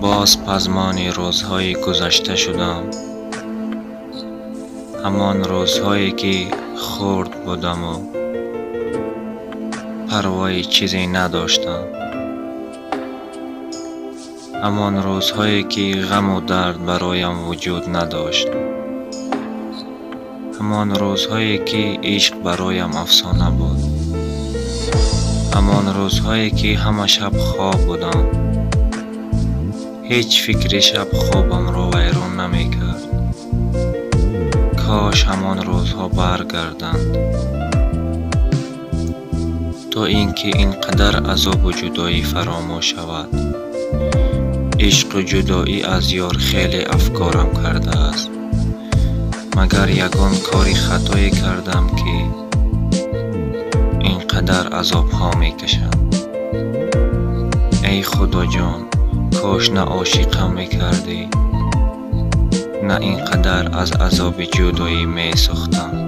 Боз пазмони рӯзҳои гузашта шудам. Ҳамон рӯзҳое ки хурд будаму парвои чизе надоштам. Ҳамон рӯзҳое ки ғаму дард бароям вуҷуд надошт. Ҳамон рӯзҳое ки ишқ бароям афсона буд. Ҳамон рӯзҳое ки ҳама шаб хоб будам. Ҳеҷ фикри шаб хобамро вайрон намекард. Кош ҳамон рӯзҳо баргарданд, то ин ки ин қадар азобу ҷудоӣ фаромӯш шавад. Ишқу ҷудоӣ аз ёр хеле афкорам кардааст. Магар ягон кори хатое кардам, ки ин қадар азобҳо мекашам? Эй Худоҷон, кош на ошиқам мекардӣ, на ин қадар аз азоби ҷудоӣ месӯхтам.